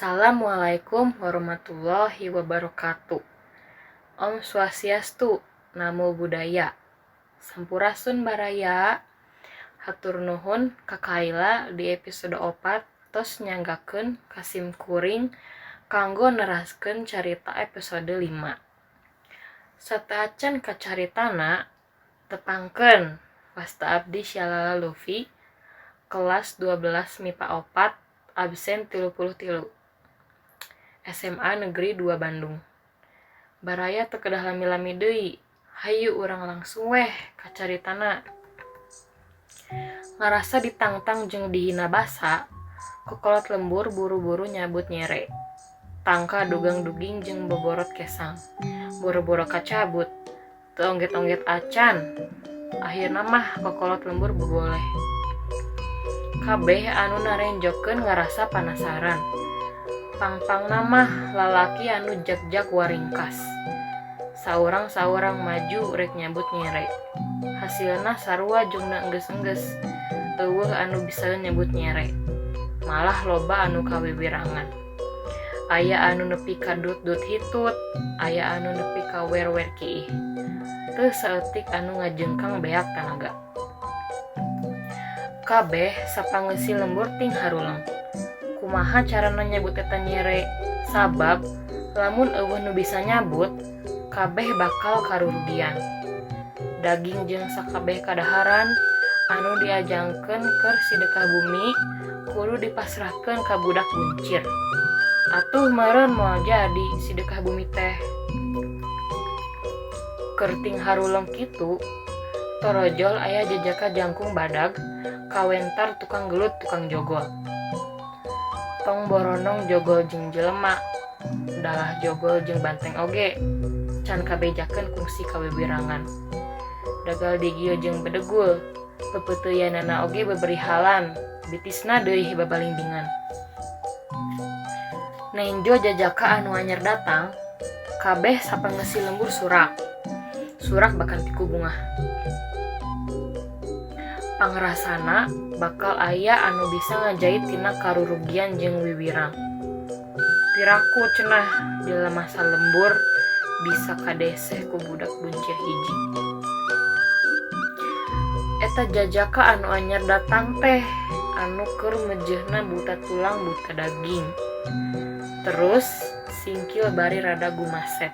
Assalamualaikum warahmatullahi wabarakatuh. Om Swastiastu, Namo Buddhaya. Sampurasun baraya. Hatur nuhun ka Kaila di episode 4 tos nyanggakeun ka sim kuring kanggo neraskeun carita episode 5. Sateuacan ka caritana, tepangkeun wasta abdi Syalala Lufi kelas 12 MIPA 4 absen 33 SMA Negeri 2 Bandung. Baraya teu kedah lami-lami deui, hayu urang langsung weh ka caritana. Ngarasa ditangtang jeung dihina basa, kokolot lembur buru-buru nyabut nyere. Tangka dugang-duging jeung boborot kesang. Boro-boro kacabut, teu ongget-ongget acan. Akhirna mah kokolot lembur boboleh. Kabeh anu narenjokeun ngarasa panasaran. Pang-pangna mah lalaki anu jag-jag waringkas. Saurang-saurang maju rek nyabut nyere. Hasilna sarua jungna enggeus-enggeus, euweuh anu bisaeun nyabut nyere. Malah loba anu kawiwirangan. Aya anu nepi ka dut-dut hitut, aya anu nepi ka wer-wer kiih. Teu saeutik anu ngajengkang beak tanaga. Kabeh sapangeusi lembur ting haruleng. Kumaha carana nyabut eta nyere? Sabab lamun euweuh nu bisa nyabut, kabeh bakal karurugian. Daging jeung sakabeh kadaharan anu diajangkeun keur sidekah bumi kudu dipasrahkeun ka budak buncir. Atuh meureun moal jadi sidekah bumi teh. Keur ting haruleng kitu, torojol aya jajaka jangkung badag kawentar tukang gelut tukang jogol. Tong boronong jogol jeung jelema, dalah jogol jeung banteng oge, can kabejakeun kungsi kawiwirangan. Dagal digil jeung bedegul, pepeuteuyanana oge beberihalan, bitisna deui babalingbingan. Nenjo jajaka anu anyar datang, kabeh sapangeusi lembur surak. Surak bahkan piku bungah. Pangrasana bakal aya anu bisa ngajait tina karurugian jeung wiwirang. Piraku cenah jelema salembur bisa kadeseh ku budak buncir hiji. Eta jajaka anu anyar datang teh anu keur mejeuhna buta tulang buta daging. Terus singkil bari rada gumasep.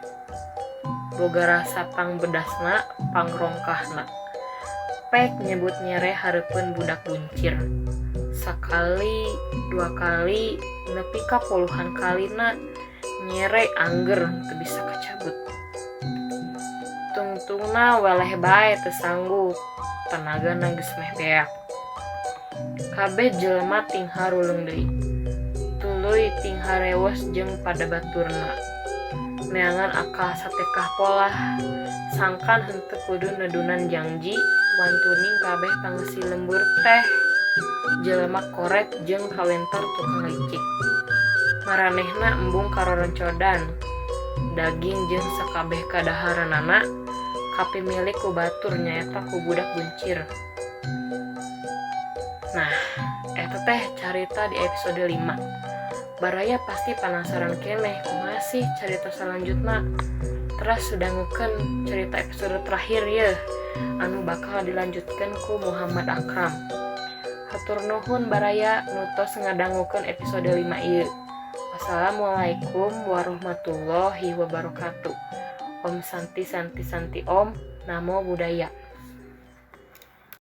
Boga rasa pangbedasna, pangrongkahna. Pek nyebut nyere hareupeun budak buncir. Sakali, dua kali, nepi ka puluhan kalina nyere angger teu bisa kacabut. Tungtungna weleh bae teu sanggup, tanagana geus meh beak. Kabeh jelema ting haruleng deui. Tuluy ting harewos jeung pada baturna. Neangan akal satekah polah, sangkan henteu kudu nedunan jangji, wantuning kabeh pangeusi lembur teh jelema korek jeung kawentar tukang licik. Maranehna embung karoroncodan, daging jeung sakabeh kadaharanana kapimilik ku batur nyaeta ku budak buncir. Nah, eta teh carita di episode 5. Baraya pasti penasaran keneh kumaha sih carita selanjutna. Teras dangukeun cerita episode terakhir yeuh anu bakal dilanjutkeun ku Muhammad Akram. Hatur nuhun baraya nu tos ngadangukeun episode 5 ieu. Wassalamualaikum warahmatullahi wabarakatuh. Om Santi Santi Santi Om. Namo Buddhaya.